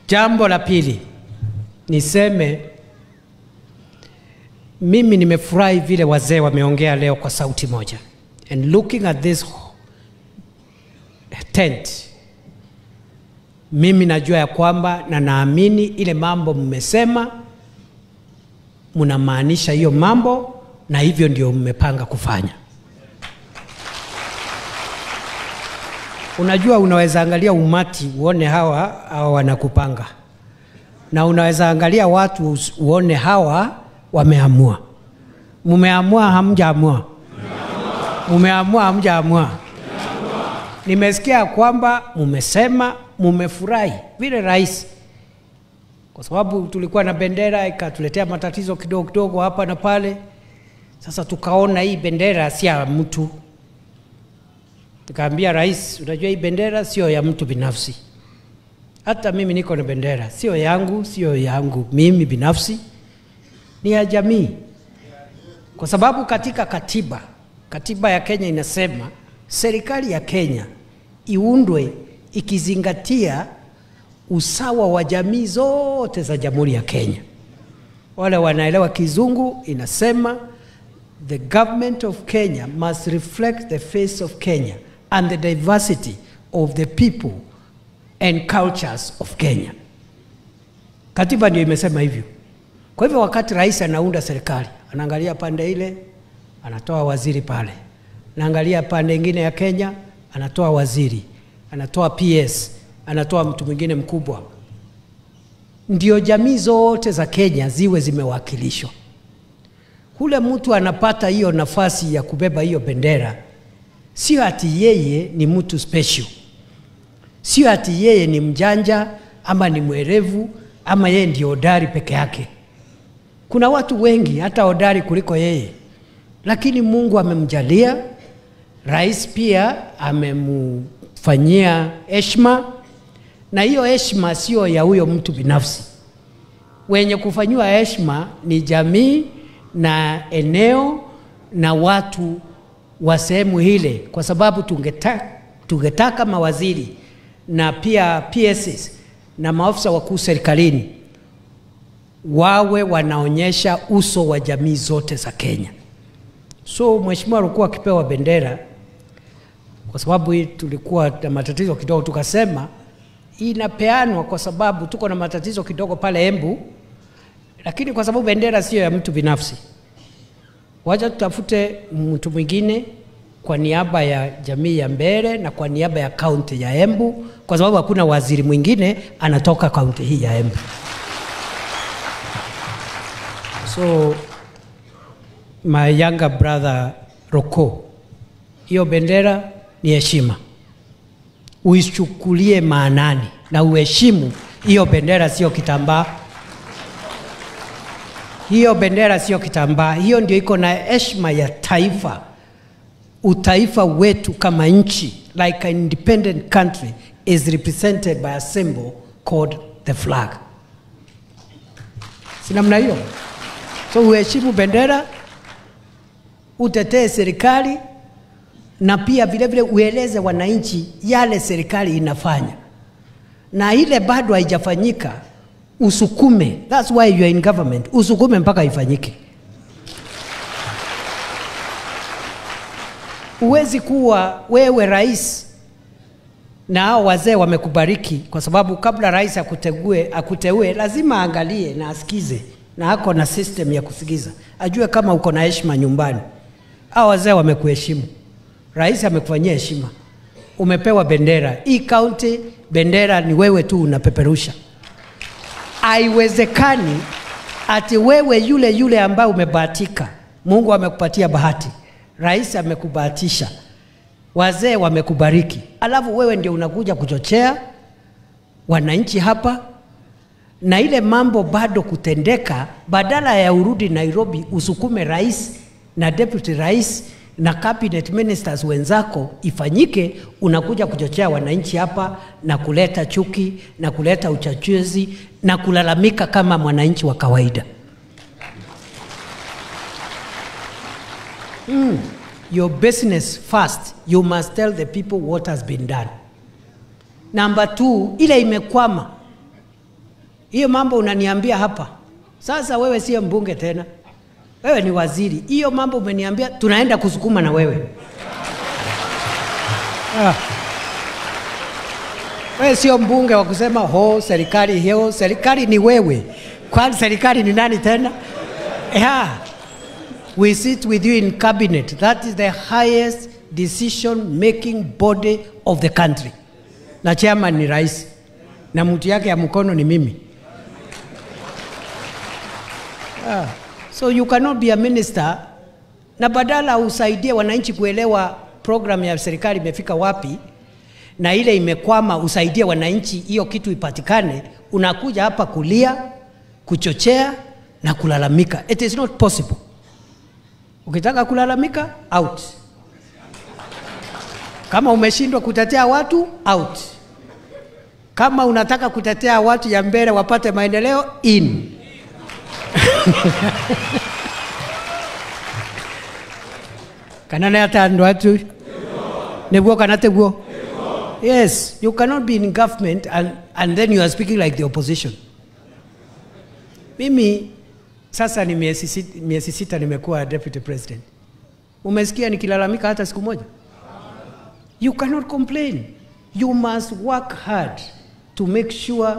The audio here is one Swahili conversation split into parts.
Jambo la pili niseme, mimi nimefurahi vile wazee wameongea leo kwa sauti moja. And looking at this tent, mimi najua ya kwamba na naamini ile mambo mmesema, mnamaanisha hiyo mambo na hivyo ndio mmepanga kufanya. Unajua, unaweza angalia umati uone hawa wanakupanga, na unaweza angalia watu uone hawa wameamua. Mumeamua hamjaamua? Mumeamua hamjaamua? Nimesikia kwamba mumesema mumefurahi vile rais, kwa sababu tulikuwa na bendera ikatuletea matatizo kidogo kidogo hapa na pale. Sasa tukaona hii bendera si ya mtu. Nikaambia rais, unajua hii bendera sio ya mtu binafsi. Hata mimi niko na bendera, sio yangu, sio yangu mimi binafsi, ni ya jamii. Kwa sababu katika katiba, katiba ya Kenya inasema serikali ya Kenya iundwe ikizingatia usawa wa jamii zote za Jamhuri ya Kenya. Wale wanaelewa Kizungu inasema the government of Kenya must reflect the face of Kenya and the diversity of the people and cultures of Kenya. Katiba ndio imesema hivyo. Kwa hivyo wakati rais anaunda serikali, anaangalia pande ile, anatoa waziri pale. Anaangalia pande nyingine ya Kenya, anatoa waziri, anatoa PS, anatoa mtu mwingine mkubwa. Ndio jamii zote za Kenya ziwe zimewakilishwa. Ule mtu anapata hiyo nafasi ya kubeba hiyo bendera, sio ati yeye ni mtu special, sio ati yeye ni mjanja ama ni mwerevu ama yeye ndio hodari peke yake. Kuna watu wengi hata hodari kuliko yeye, lakini Mungu amemjalia. Rais pia amemfanyia heshima, na hiyo heshima sio ya huyo mtu binafsi. Wenye kufanyiwa heshima ni jamii na eneo na watu wa sehemu ile, kwa sababu tungetaka mawaziri na pia PSs na maafisa wakuu serikalini wawe wanaonyesha uso wa jamii zote za Kenya. So mheshimiwa alikuwa akipewa bendera, kwa sababu hii tulikuwa na matatizo kidogo, tukasema inapeanwa kwa sababu tuko na matatizo kidogo pale Embu, lakini kwa sababu bendera sio ya mtu binafsi, wacha tutafute mtu mwingine kwa niaba ya jamii ya Mbere na kwa niaba ya kaunti ya Embu, kwa sababu hakuna waziri mwingine anatoka kaunti hii ya Embu. So my younger brother Roko, hiyo bendera ni heshima, uichukulie maanani na uheshimu hiyo bendera. Sio kitambaa, hiyo bendera sio kitambaa, hiyo ndio iko na heshima ya taifa. Utaifa wetu kama nchi, like an independent country, is represented by a symbol called the flag. Si namna hiyo? So uheshimu bendera, utetee serikali, na pia vile vile ueleze wananchi yale serikali inafanya, na ile bado haijafanyika usukume. That's why you are in government. Usukume mpaka ifanyike. Huwezi kuwa wewe rais na hao wazee wamekubariki, kwa sababu kabla rais akuteue lazima aangalie na asikize, na ako na system ya kusikiza, ajue kama uko na heshima nyumbani. Hao wazee wamekuheshimu, rais amekufanyia heshima, umepewa bendera. Hii county bendera ni wewe tu unapeperusha. Haiwezekani ati wewe yule yule ambaye umebahatika, Mungu amekupatia bahati, rais amekubahatisha, wazee wamekubariki, alafu wewe ndio unakuja kuchochea wananchi hapa na ile mambo bado kutendeka. Badala ya urudi Nairobi usukume rais na deputy rais na cabinet ministers wenzako ifanyike, unakuja kuchochea wananchi hapa na kuleta chuki na kuleta uchachuzi na kulalamika kama mwananchi wa kawaida. Your business first, you must tell the people what has been done. Number two, ile imekwama, Hiyo mambo unaniambia hapa. Sasa wewe sio mbunge tena. Wewe ni waziri. Hiyo mambo umeniambia tunaenda kusukuma na wewe. Wewe sio mbunge wa kusema ho serikali hiyo, serikali ni wewe. Kwani serikali ni nani tena? Yeah. We sit with you in cabinet. That is the highest decision making body of the country. Na chairman ni rais. Na mtu yake ya mkono ni mimi. So you cannot be a minister na badala usaidie wananchi kuelewa program ya serikali imefika wapi na ile imekwama, usaidie wananchi hiyo kitu ipatikane, unakuja hapa kulia, kuchochea na kulalamika. It is not possible. Ukitaka kulalamika, out. Kama umeshindwa kutetea watu, out. Kama unataka kutetea watu ya mbele wapate maendeleo, in. Kanana hata andu atu? Nebuo kanate guo? Yes, you cannot be in government and then you are speaking like the opposition. Mimi sasa ni miezi sita nimekuwa deputy president. Umesikia nikilalamika hata siku moja? You cannot complain. You must work hard to make sure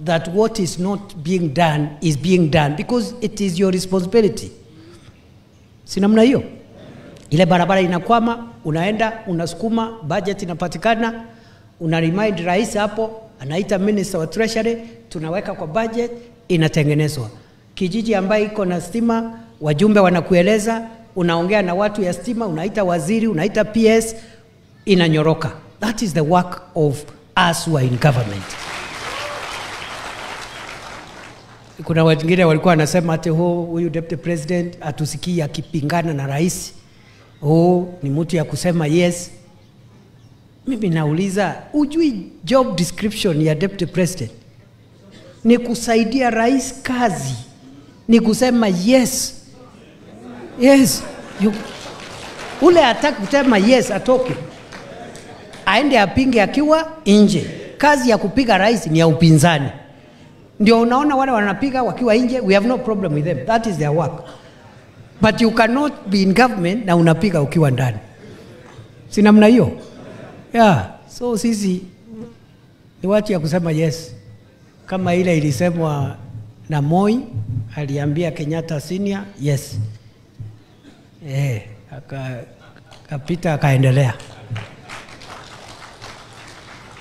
that what is not being done is being done, because it is your responsibility. Si namna hiyo? Ile barabara inakwama, unaenda, unasukuma, budget inapatikana, una remind rais hapo, anaita minister wa treasury, tunaweka kwa budget, inatengenezwa. Kijiji ambayo iko na stima, wajumbe wanakueleza, unaongea na watu ya stima, unaita waziri, unaita PS, inanyoroka. That is the work of us who are in government. Kuna wengine walikuwa wanasema ati huyu deputy president atusikii akipingana na rais. Oh, ni mtu ya kusema yes. Mimi nauliza, ujui job description ya deputy president? Ni kusaidia rais kazi. Ni kusema yes. Yes. Ule hataki kusema yes atoke. Aende apinge akiwa nje. Kazi ya kupiga rais ni ya upinzani. Ndio unaona wale wanapiga wakiwa nje, we have no problem with them. That is their work. But you cannot be in government na unapiga ukiwa ndani. Si namna hiyo? Yeah. So sisi ni watu ya kusema yes. Kama ile ilisemwa na Moi, aliambia Kenyatta senior yes. Akapita akaendelea.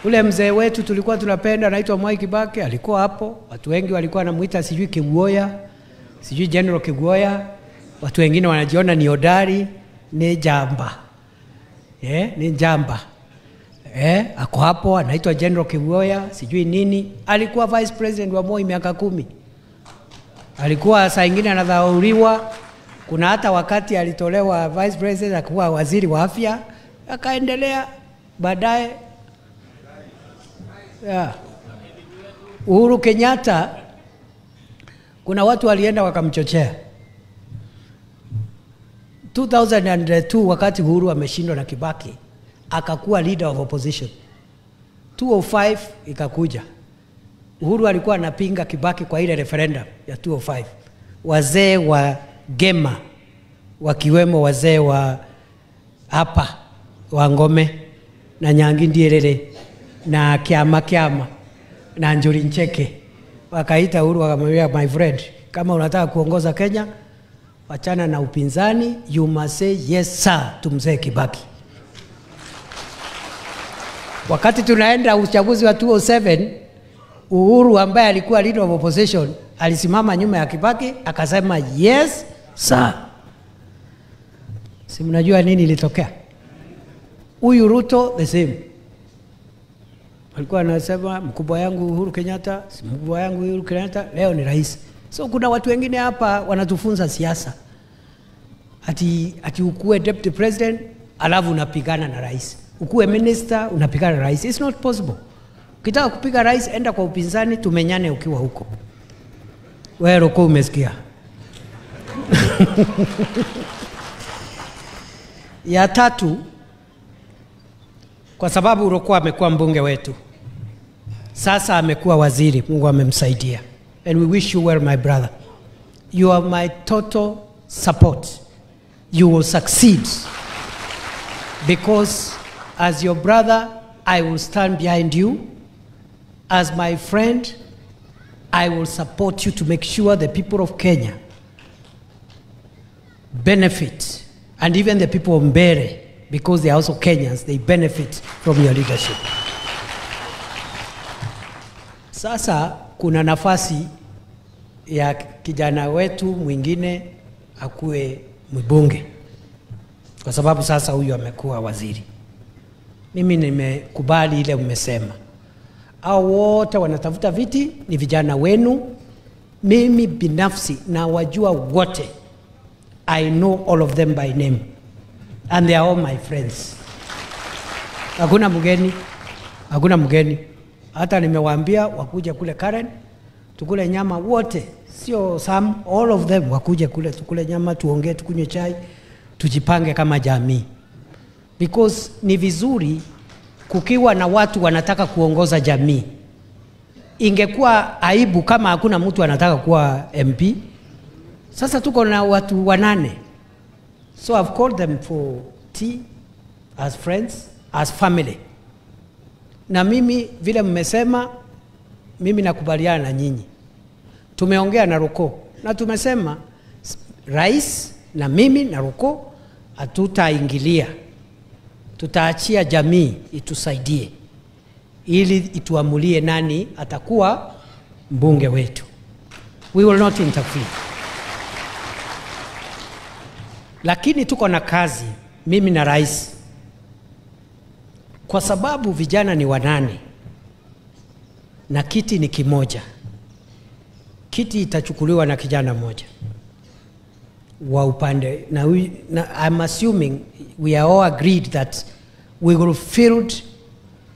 Ule mzee wetu tulikuwa tunapenda anaitwa Mwai Kibaki, alikuwa hapo. Watu wengi walikuwa wanamuita sijui Kiguoya, sijui General Kiguoya. Watu wengine wanajiona ni hodari, ni jamba. Ni jamba. Ako hapo anaitwa General Kiguoya, sijui nini. Alikuwa vice president wa Moi miaka 10. Alikuwa saa nyingine anadhauriwa. Kuna hata wakati alitolewa vice president akakuwa waziri wa afya, akaendelea baadaye. Yeah. Uhuru Kenyatta, kuna watu walienda wakamchochea. 2002 wakati Uhuru ameshindwa na Kibaki, akakuwa leader of opposition. 2005 ikakuja. Uhuru alikuwa anapinga Kibaki kwa ile referendum ya 2005. Wazee wa Gema, wakiwemo wazee wa hapa wa Ngome na Nyangi Ndierere na Kiama Kiama na Njuri Ncheke, wakaita Uhuru wakamwambia, my friend, kama unataka kuongoza Kenya, wachana na upinzani, you must say yes sir to Mzee Kibaki. Wakati tunaenda uchaguzi wa 2007, Uhuru ambaye alikuwa leader of opposition alisimama nyuma ya Kibaki akasema yes sir. Si mnajua nini ilitokea? Huyu Ruto the same. Alikuwa anasema mkubwa yangu Uhuru Kenyatta, si mkubwa yangu Uhuru Kenyatta, leo ni rais. So kuna watu wengine hapa wanatufunza siasa. Ati ukuwe deputy president alafu unapigana na rais. Ukuwe minister unapigana na rais. It's not possible. Ukitaka kupiga rais enda kwa upinzani, tumenyane ukiwa huko. Wewe Roko umesikia. Ya tatu, kwa sababu Roko amekuwa mbunge wetu, sasa amekuwa waziri, Mungu amemsaidia. And we wish you well, my brother. You are my total support. You will succeed. Because as your brother, I will stand behind you. As my friend, I will support you to make sure the people of Kenya benefit, and even the people of Mbeere, because they are also Kenyans, they benefit from your leadership. Sasa kuna nafasi ya kijana wetu mwingine akuwe mbunge, kwa sababu sasa huyu amekuwa waziri. Mimi nimekubali ile mmesema. Hao wote wanatafuta viti ni vijana wenu. Mimi binafsi na wajua wote. I know all of them by name. And they are all my friends. Hakuna mgeni. Hakuna mgeni. Hata nimewaambia wakuje kule Karen, tukule nyama wote. Sio some, all of them wakuje kule, tukule nyama, tuongee, tukunywe chai, tujipange kama jamii. Because ni vizuri kukiwa na watu wanataka kuongoza jamii. Ingekuwa aibu kama hakuna mtu anataka kuwa MP. Sasa tuko na watu 8. So I've called them for tea as friends, as family. Na mimi vile mmesema, mimi nakubaliana na nyinyi. Tumeongea na Ruko na tumesema rais na mimi na Ruko hatutaingilia. Tutaachia jamii itusaidie ili ituamulie nani atakuwa mbunge wetu. We will not interfere. Lakini tuko na kazi, mimi na rais. Kwa sababu vijana ni 8 na kiti ni kimoja. Kiti itachukuliwa na kijana mmoja wa upande. Na I'm assuming we are all agreed that we will field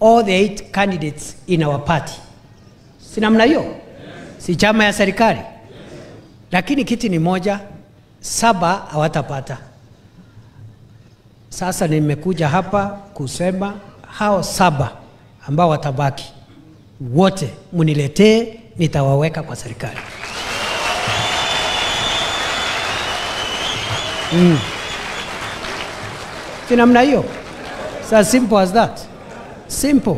all the 8 candidates in our party. Si namna hiyo? Yes. Si chama ya serikali? Yes. Lakini kiti ni moja, 7 hawatapata. Sasa nimekuja hapa kusema hao 7 ambao watabaki wote muniletee, nitawaweka kwa serikali. Si namna hiyo? It's as simple as that. Simple.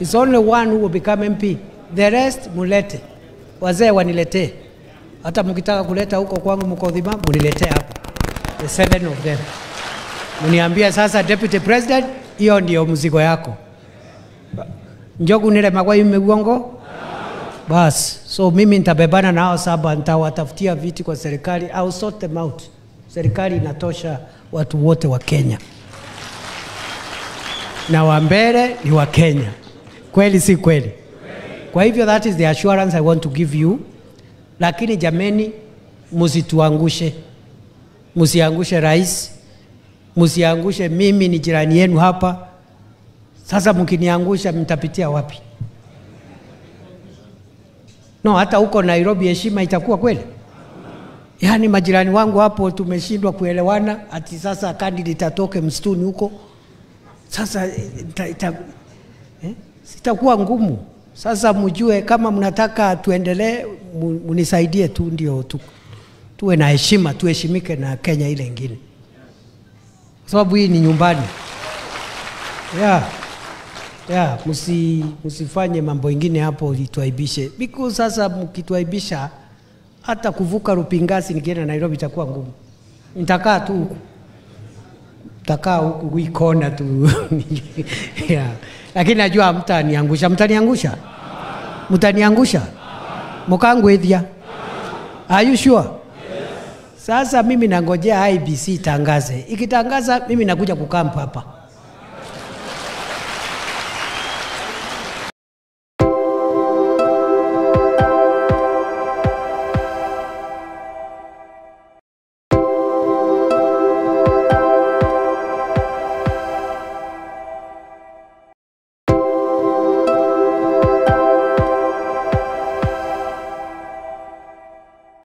It's only one who will become MP. The rest mulete. Wazee waniletee. Hata mkitaka kuleta huko kwangu Mkodhima, muniletee hapa. The 7 of them. Muniambia sasa Deputy President, hiyo ndio mzigo yako. Njogu nile magwai mmegongo? Bas. So mimi nitabebana na hao 7, nitawatafutia viti kwa serikali. I'll sort them out. Serikali inatosha watu wote wa Kenya. Na wa Mbeere ni wa Kenya. Kweli si kweli? Kwa hivyo that is the assurance I want to give you. Lakini jameni, msituangushe. Msiangushe rais. Msiangushe mimi, ni jirani yenu hapa. Sasa mkiniangusha mtapitia wapi? No, hata huko Nairobi heshima itakuwa kweli? Yaani majirani wangu hapo tumeshindwa kuelewana, ati sasa candidate atoke msituni huko. Sasa sitakuwa ngumu. Sasa mjue kama mnataka tuendelee, munisaidie tu ndio tuwe na heshima, tuheshimike na Kenya ile nyingine. Kwa sababu hii ni nyumbani. Yeah. Yeah, msifanye mambo ingine hapo ituaibishe. Because sasa mkituaibisha hata kuvuka Rupingasi nikienda Nairobi itakuwa ngumu. Nitakaa tu huku. Nitakaa huku hii kona tu. Yeah. Lakini najua mtaniangusha. Mtaniangusha? Mtaniangusha? Mukangwethia? Are you sure? Yes. Sasa mimi nangojea IEBC itangaze. Ikitangaza mimi nakuja kukampa hapa.